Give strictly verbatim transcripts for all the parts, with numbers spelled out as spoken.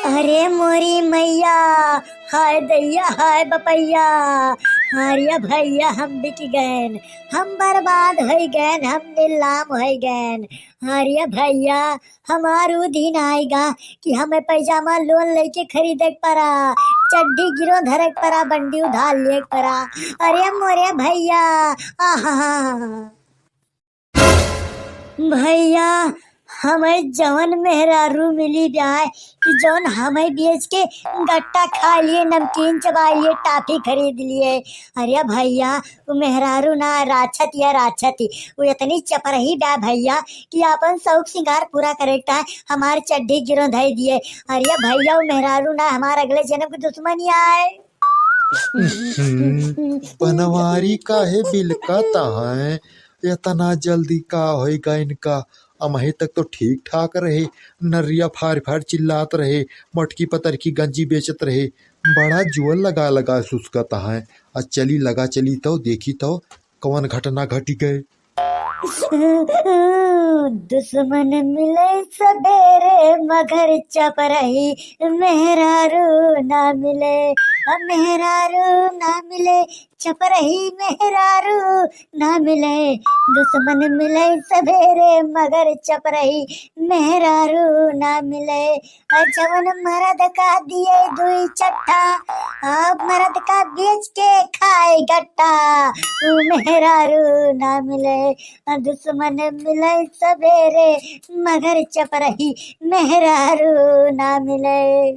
अरे मोरी मैया, हाय दैया, हाय बपैया, अरे भैया हम बिक गएन, हम बर्बाद होइ गएन, हम नीलाम होइ गएन। अरे भैया, हमार उ दिन आइगा कि हमें पैजामा लोन लेके खरीदे के परा, चड्ढी गिरो धरे के परा, बंडी उधार लिए के परा। अरे मोरे भैया, आहा। भैया, हमें जवन मेहरारू मिली जाए कि जौन हमें बेच के गट्टा खा लिए, नमकीन चबा लिए, टाफी खरीद लिए। अरे भैया, वो मेहरारू ना राक्षस या राक्षसी, वो इतनी चपरही बा भैया कि आपन शौक सिंगार पूरा करे के ताय हमार चड्ढी गिरो धई दिए। अरे भैया, वो मेहरारू ना हमार अगले जन्म के दुश्मन ही आए। हम्म, बनवारी काहे बिलकत हैं? इतना जल्दी का होइगा इनका? अमही तक तो ठीक ठाक रहे, नरिया फार फार चिल्लात रहे, मटकी पतर की गंजी बेचत रहे, बड़ा जुअल लगा लगा सुसकत हैं। आ चली लगा चली तो देखी तो कवन घटना घटी गए। दुश्मन मिले सबेरे मगर चपरही मेहरारू ना मिले, आ मेहरारू ना मिले, चपरही मेहरारू ना मिले। दुश्मन मिले सबेरे मगर चपरही मेहरारू ना मिले। आ जवन मरद का दिए दुई चट्टा, आ मरद का बेच के खाए गट्टा, ऊ मेहरारू ना मिले। आ दुश्मन मिले सबेरे, मगर चपरही मेहरारू ना मिले।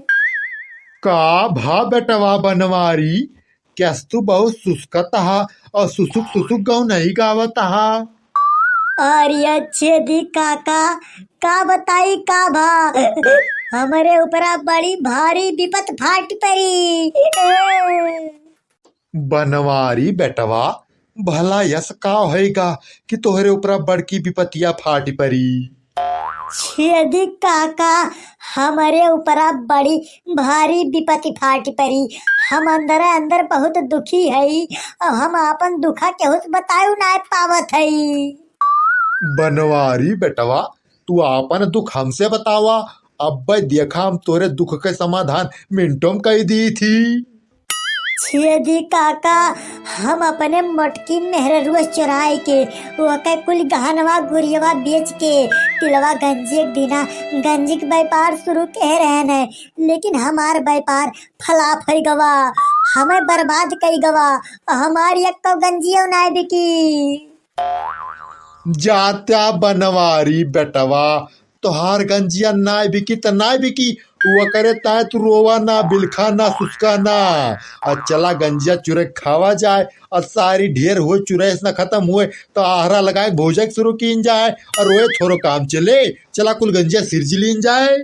का भा बेटवा बनवारी, कस तू बहुत सुसकत हा और सुसुक सुसुक गौनई गावत हा। अरे छेदी काका, का बताई का भा, हमरे ऊपरा बड़ी भारी विपत फाट परी। बनवारी बेटवा, भला यस का होइगा कि तोहरे ऊपरा बड़की विपतिया फाट परी? छेदी काका, हमरे ऊपरा बड़ी भारी विपति फाट परी। हम अंदरे अंदर बहुत दुखी हई, और हम आपन दुखा केहू से बतायु नाय पावत हई। बनवारी बेटवा, तू आपन दुख हमसे बतावा, अब्बे देखा हम तोरे दुख के समाधान मिनटों में कई दी थी। छेदी काका, हम अपने मोटकी मेहररुआ चुराए के, ओके कुल गहनवा गुरियवा बेच के, तिलवा गंजी एक दिना गंजी के व्यापार शुरू कहे रहन है, लेकिन हमार व्यापार फलाप होइ गवा, हमें बर्बाद कई गवा, हमार एक तो गंजियो नाय बिकी। जात्या बनवारी बेटवा, तोहार गंजिया नाय बिकी त नाय बिकी, वो करे ताय तू रोवा ना, बिलखा ना, सुसका ना। आ चला गंजिया चुरे खावा जाए, आ सारी ढेर हुए चुरे से ना खतम हुए, तो आहरा लगाए भोजक शुरू कीन जाए, और रोए थोरो काम चले, चला कुल गंजिया सिरजी लीन जाए।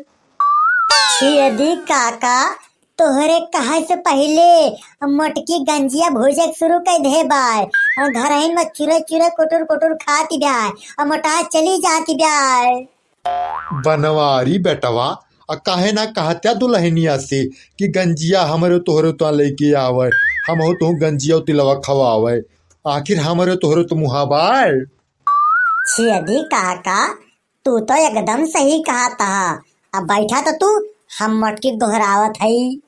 छेदी काका, तोहरे कहे से पहिले मोटकी गंजिया भोजक शुरू कर दे बाय, और घरहिन में चुरे चुरे कुटुर कुटुर खाती बाय, और मोटा चली जाती बाय। बनवारी बेटवा, आ काहे ना कहत्या दुल्हनिया से कि गंजिया हमरे तोहरे तो लेके आवे, हम हो तो गंजिया तिलवा खवावे, आखिर हमरे तोहरे तो मुहाबाय। छेदी काका, तू तो एकदम सही कहत हा। अब बैठा तो तू, हम मोटकी गोहरावत हई।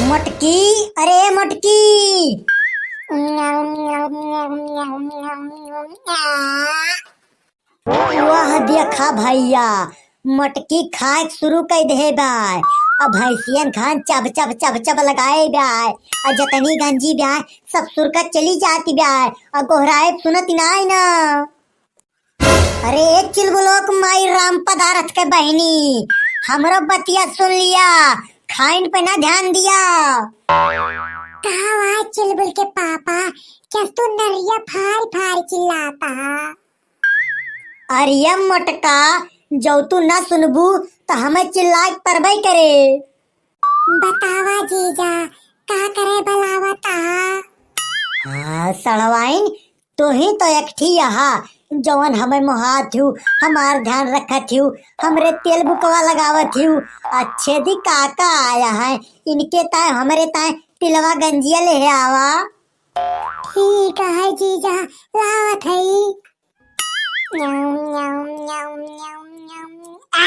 मोटकी, अरे मोटकी। वाह देखा भैया, मोटकी खाए शुरू कर दे बाय। अब भैंसियन खान चब चब चब चब लगाए बाय। और जतनी गंजी बाय, सब सुरकत चली जाती बाय। और गोहराए सुनत नाय ना। अरे ए चुलबुलोक माई राम पदारथ के बहिनी, हमरो बतिया सुन लिया, खाइन पे ना ध्यान दिया। का हुआ चुलबुल के पापा, क्या तू नरिया फार फार चिल्लाता? अरे मोटका, जौ तू ना सुनबू त हमें चिल्लाए के परबे करे। बतावा जीजा, का करे बलावत हा? हाँ, सड़वाइन, तू ही तो एक ठी अहा, जवन हमें मोहात हू, हमार ध्यान रखत हू, हमरे तेल बुकवा लगावत हू। अच्छे दी काका आया है, इनके ताय हमरे ताय तिलवा गंजिया ले आवा। ठीक है जीजा, लावत हई। न्याऊ, न्याऊ, न्याऊ, न्याऊ, न्याऊ। आ!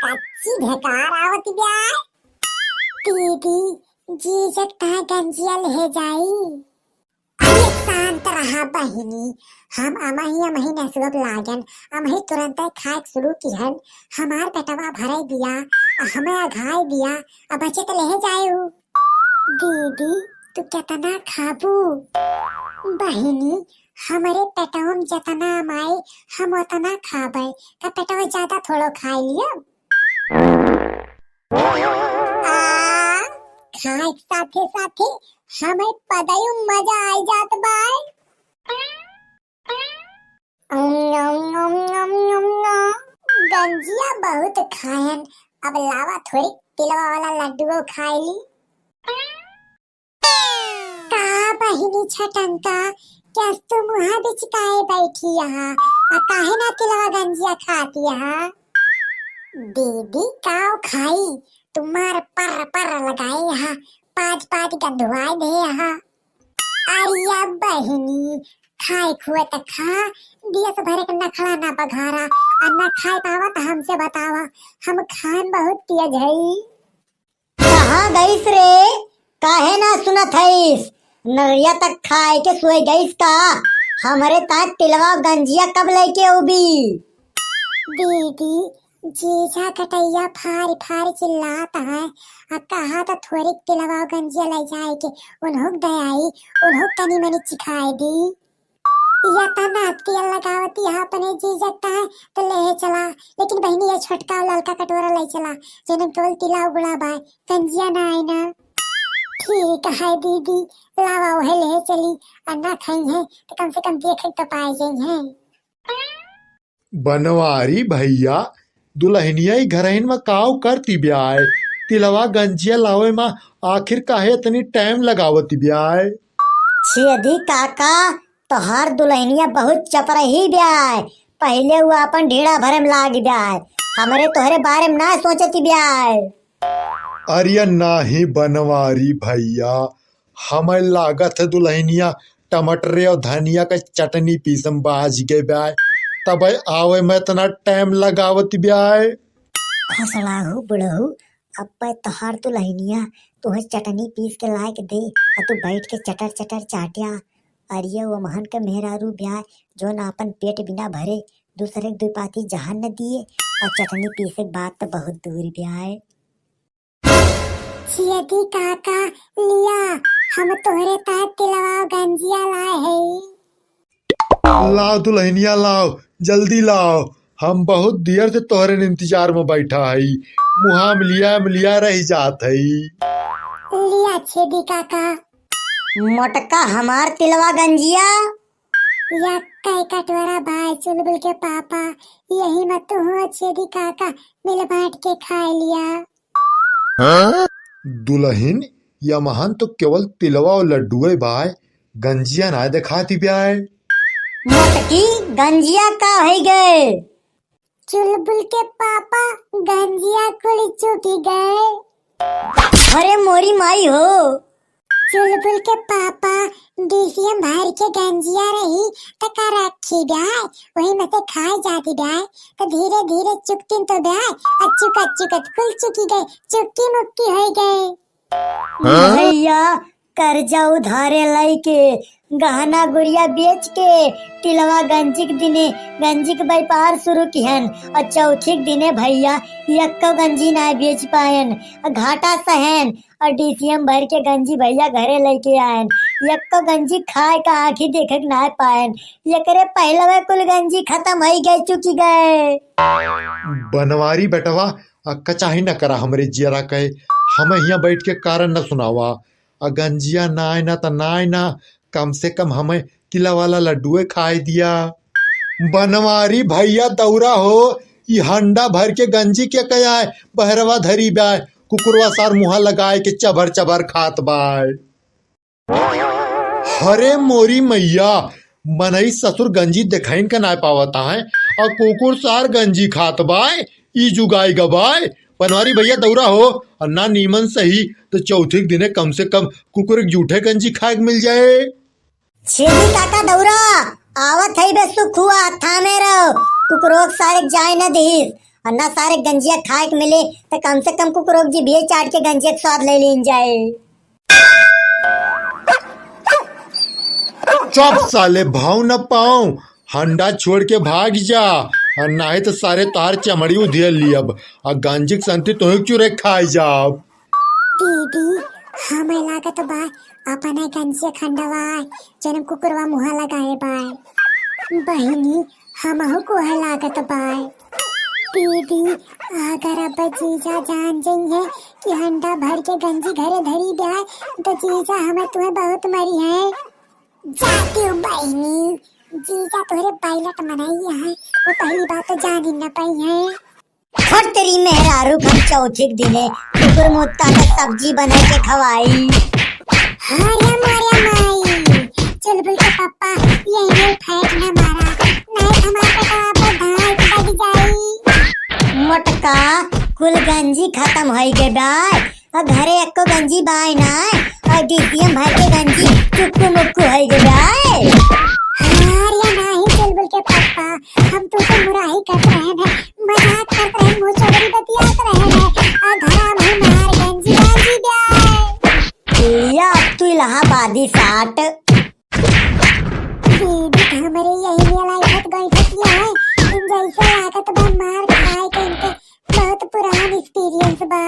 का ढेकार आवत ब्याय। दीदी, जीजक तहाँ गंजिया लेहे जाई। अरे शांत रहा बहिनी, हम अमही अमही नसुअब लागन, अमही तुरंते खाए शुरू किहन। हमार पेटवा भरे दिया, आ हमें अघाए दिया, आ बचे त लेहे जाए उ। दीदी, तू केतना खाबू? बहिनी, हमरे पेटवा में जेतना अमाए, हम ओतना खाबे। का पेटवा ज्यादा थोड़ो खाए लियो? आ, खाए के साथे साथे हमें पदयू मजा आई जात बाय। गंजिया बहुत खायन, अब लावा थोड़ी तिलवा वाला लड्डुओ खाए ली। का बहिनी छटंका, क्या तू मुहा बिचकाए बैठी यहाँ? आ काहे ना तिलवा गंजिया खाती यहाँ? दीदी काव खाई, तुम्हार पर पर लगाए यहाँ, पाँच पाँच गंधुआए दे यहाँ। अरिया बहिनी, खाए खुए त खा, दियस भरे के नखड़ा ना बघारा, आ ना खाए पावा त हमसे बतावा, हम खान बहुत तेज हई। कहाँ गइस रे? काहे ना सुनत हइस? नरिया तक खाए के सोए गइस का? हमरे ताय तिलवा गंजिया कब लेके उबी? दीदी, जीजा कटैया फारि फारि चिल्लात है, आ कहा त थोरिक तिलवा गंजिया ले जाए के उन्हों दयाई, उन्हों तनी मनी चिखाए दी। या तना तेल लगावती है अपने जीजक ताय, तो ले चला। लेकिन बहिनी, ये छोटका और ललका कटोरा ले चला, जेने केवल तिला उगड़ा बाय, कंजिया ना आए ना। ठीक है दीदी, लावा वही ले चली, और ना खाई है तो कम से कम देखे तो पाए जाई है। बनवारी भैया, दुलहिनिया ई घरहिन में काव करती ब्याय? तिलवा गंजिया लावे में आखिर काहे इतनी टाइम लगावती ब्याय? छेदी काका, तोहार दुलहिनिया बहुत चपरही ब्याय। पहिले उ आपन ढीड़ा भरे में लाग ब्याय, हमरे तोहरे बारे में ना सोचती ब्याय। अरे नाही बनवारी भैया, हमें लागत है दुलहिनिया टमाटरे और धनिया का चटनी पीसम बाज गए ब्याय, तबे आवे में इतना टाइम लगावत ब्याय। खसड़ाहू बुढ़ऊ, अब पे तोहार दुलहिनिया तुहे चटनी पीस के लाए के दे, आ तू बैठ के चटर चटर चाट्या। अरिये वो महन के मेहरारू ब्याय, जोन आपन पेट बिना भरे दूसरे के दुई पाती जहन न दिए, और चटनी पीसे के बात तो बहुत दूर ब्याय। छियदी काका, लिया, हम तोहरे ताय तिलवा गंजिया लाए हई। लाओ दुलहिनिया, लाओ, जल्दी लाओ, हम बहुत देर से तोहरे इंतजार में बैठा हई, मुहा में लिया, में लिया रह जात हई। लिया छेदी काका। मोटका हमार तिलवा गंजिया। या कई कटोरा भाई चुलबुल के पापा, यही में तू हो छेदी काका, मिल बांट के खाए लिया। हाँ? दुलहिन, यमहन तो केवल तिलवा और लड्डुए बाय, गंजिया ना देखाती ब्याय। मोटकी, गंजिया का होई गए? चुलबुल के पापा, गंजिया कुल चुकी गए। अरे मोरी माई हो। चुलबुल के पापा, डीसीएम भर के गंजिया रही, त का रखी ब्याय, वही में से खाए जाती ब्याय, त धीरे धीरे चुकतिन तो ब्याय, अचुक अचुकत कुल चुकी गए, चुक्की मुक्की होई गए। हाँ? भैया, कर्जा उधारे लइके, गहना गुरिया बेच के, तिलवा गंजी के दिने गंजी के व्यापार शुरू किहन। और चौथी के दिने भैया, यक्को गंजी ना बेच पायन, घाटा सहन। और डीसीएम भर के गंजी भैया घरे लइके आयन, यक्को गंजी खाए का आँखी देखे के ना पायन। एकरे पहलवे कुल गंजी खत्म होई गए, चुकी गए। बनवारी बेटवा, आ, कचाही न करा हमरे जियरा के, हमें हियां बैठ के कारण न सुनावा। आ गंजिया नाय ना त नाय ना, कम से कम हमें तिला वाला लड्डुए खाए दिया। बनवारी भैया दौरा हो, ई हंडा भर के गंजी के कया है, बहरवा धरी बाय, कुकुरवा सार मुहा लगाए के चभर चभर खात बाय। हरे मोरी मैया, मनई ससुर गंजी देखाइन का नाय पावत है, और कुकुर सार गंजी खात बाय, ई जुगाई गबाय। बनवारी भैया दौरा हो, और ना नीमन सही, तो चौथी के दिने कम से कम कुकुर एक जूठे गंजी खाए के मिल जाए। छेदी काका दौरा, आवत है बे सुखुआ, थामे रहो, कुकुरोक सारे जाए न दिहिस। और ना सारे गंजिया खाए के मिले, तो कम से कम कुकुरों की जीभिये चाट के गंजिया के स्वाद ले लीन जाए। चुप साले, भाव न पाओ, हंडा छोड़ के भाग जा, और नाहीं तो सारे तार चमड़ी उधिया लियब, और गंजी के संती तोहे चुरे खाए जाब। दीदी, हमें लागत बा अपने गंजिया खंडवा, जन्म कुकुरवा मुहा लगाए बा। बहिनी, हमहू को है लागत बा। दीदी, अगर अब जीजा जान जइहे कि हंडा भर के गंजी घरे धरी ब्याय, तो जीजा हमें तुम्हें बहुत मरी है। जाती हूँ बहिनी, जीजा तोहरे पायलट मनई है, वो पहली बात तो जान ही न पाई है। हर तेरी मेहरारू खन चौथी के दिने कुकुर मुत्ता के सब्जी बना के खवाई। हाँ रे मोरे माई, चुलबुल के पप्पा, ये ये फैट ना मारा, नहीं तो हमारे पेटवा पे धांस लग जाई। मोटका, कुल गंजी खत्म होई गे बाय, और घरे एको गंजी बाय ना, और डीसीएम भर के गंजी चुक्कू मुक्कू होई गे बाय। हाँ रे नाही चुलबुल के पप्पा, हम तो, तो मुराही करत रहे हैं, मजाक करत रहे, मुँह चोरी बतियात रहे हैं, और घरा में मार गंजी गंजी ब्याय। लिया अब तू इलाहाबादी साट। दीदी, हमरे यही मेला इठत गइठत किया है, इन जैसे लागत बा मार खाए के इनके बहुत पुरान एक्सपीरियंस बा।